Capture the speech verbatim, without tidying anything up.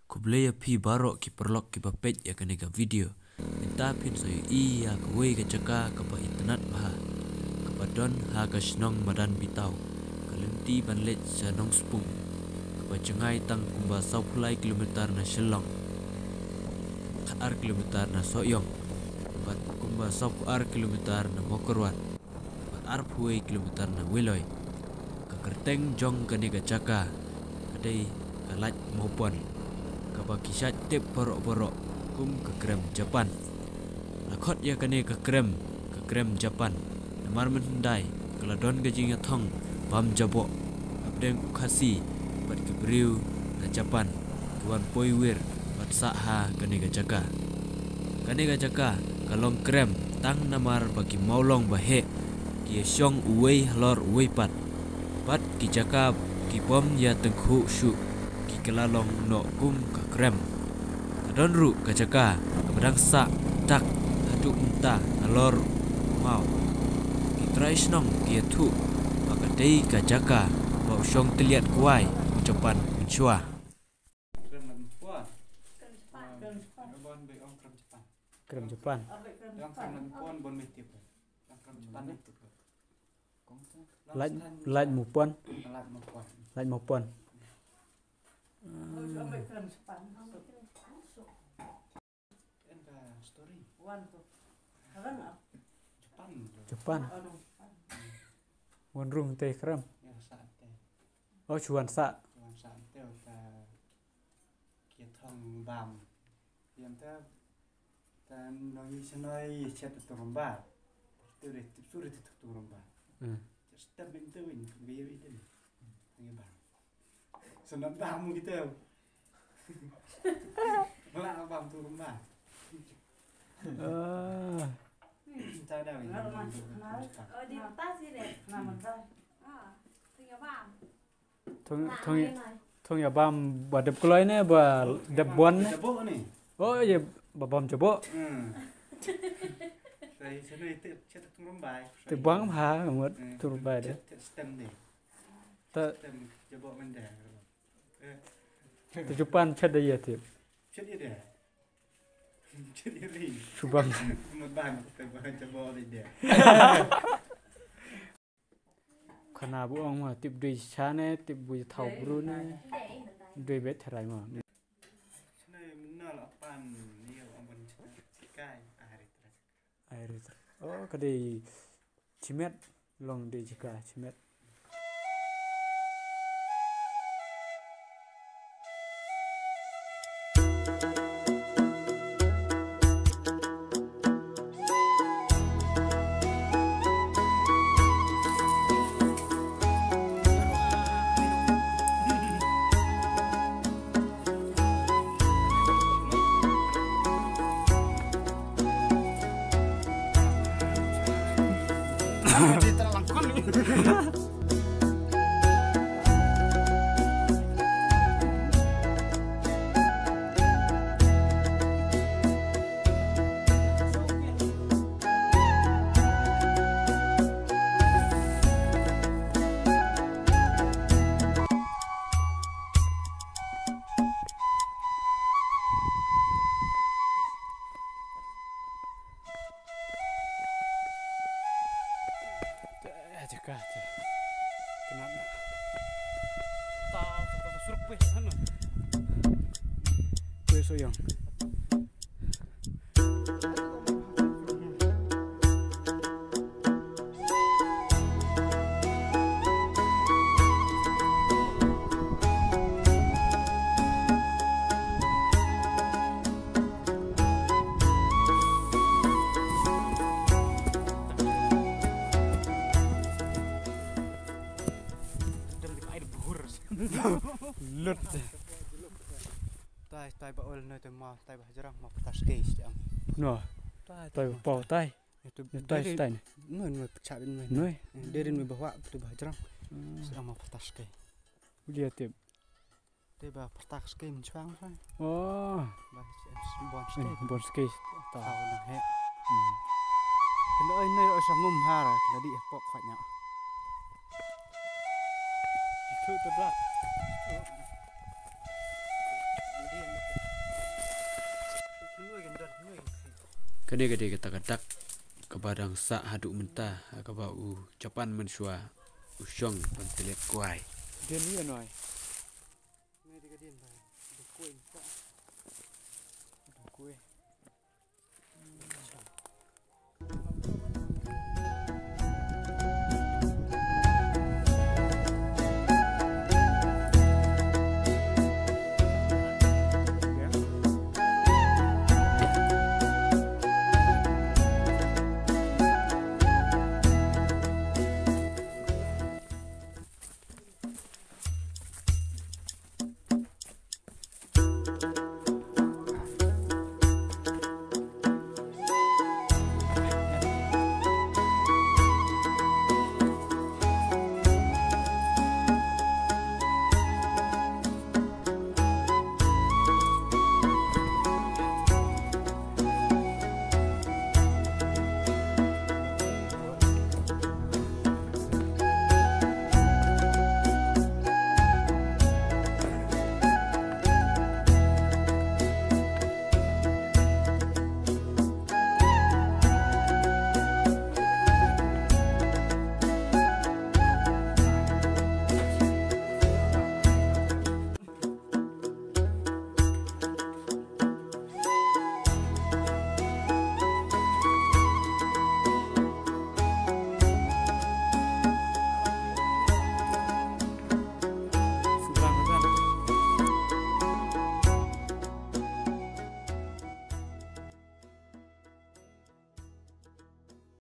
Khublei ïa phi baroh ki paralok kiba peit ïa kane ka video. Mynta phin sa ïohi ïa kawei ka jaka kaba itynnad bha, kaba don ha ka shnong Madan Bitaw, ka lynti ban leit sha Nongspung, kaba jngai tang kumba sawphew lai kilometer na Shillong, khatar kilometer na Sohiong, bad kumba sawphew ar kilometer na Mawkyrwat, bad arphew wei kilometer na Weiloi. Ka kyrteng jong kane ka jaka ka dei ka Lait Mawpon, kaba ki shait tip baroh baroh kum ka krem Japan. La khot ïa kane ka krem, ka krem Japan, namar mynhyndai ka la don ka jingïathong bam jaboh hapdeng u Khasi bad ki briew na Japan, ki wan poi wir bad sah ha kane ka jaka. Kane ka jaka ka long krem tang namar ba ki mawlong ba heh ki ïa shong uwei halor uwei pat, bad ki jaka ki bym ïa tyngkhuh shuh ki kylla long noh kum ka krem. Ka don ruh ka jaka kaba dang sah dak haduh mynta halor u maw. Ki trai shnong ki ïathuh ba ka dei ka jaka ba u shong tylliat kwai u Japan mynshuwa. Krem Japan. Krem Japan. Lait, Lait Mawpon. Lait Mawpon. Japan. Wan rung te krem. Oh, chuan sa. Ki thong bam. Ïa ta, ta nong i shnoi i chet tu rumba. Tu re, tu re tu rumba. Hmm. Just step into it, be it. Ngi bam. Sanat bam kita. Mala bam tu rumba. Ah. Ta da wi. Oh, di ta si de. Ah, tinggal bam. Thong, thong, thong ïa bam ba dep kloi ne, ba dep bon ne? Jaboh ne? Oh, ïa ba bam jaboh. Hmm. Te bang ha, ngut tu bai de. Te stem de. Ta. Stem jaboh mende. Eh. Te Japan chet da ïa te. Chet ïa de. Chet ïa ri. Shubang. Mut bang te bang jaboh de. Khana bu ong ma tip dei sha ne, tip bu thaw bru ne. Dei bet tharai ma. Sne mynna la pan ni ong ban kai. Ai rit. Oh, ka dei chimet, long dei jaka chimet. Lut. Tai, tai ba ol noi te ma, tai ba hajrang ma patas ke siang. No. Tai, tai ba pau tai. Noi, noi pecah bin noi. Noi. Derin me bahwa tu ba hajrang. Siang ma patas ke. Ulia tip. Te ba pyrta ka skei mynchwang sai. Oh. Ba bon skei. Bon skei. Ta. Taw na he. Hmm. Kena oi ne oi sangum har kena di pok kanya. Itu tu dah. Kane ka dei kata ka dak kaba dang sah haduh mynta, ha kaba u Japan mynshuwa u shong ban tylliat kwai. Dien ïa noi.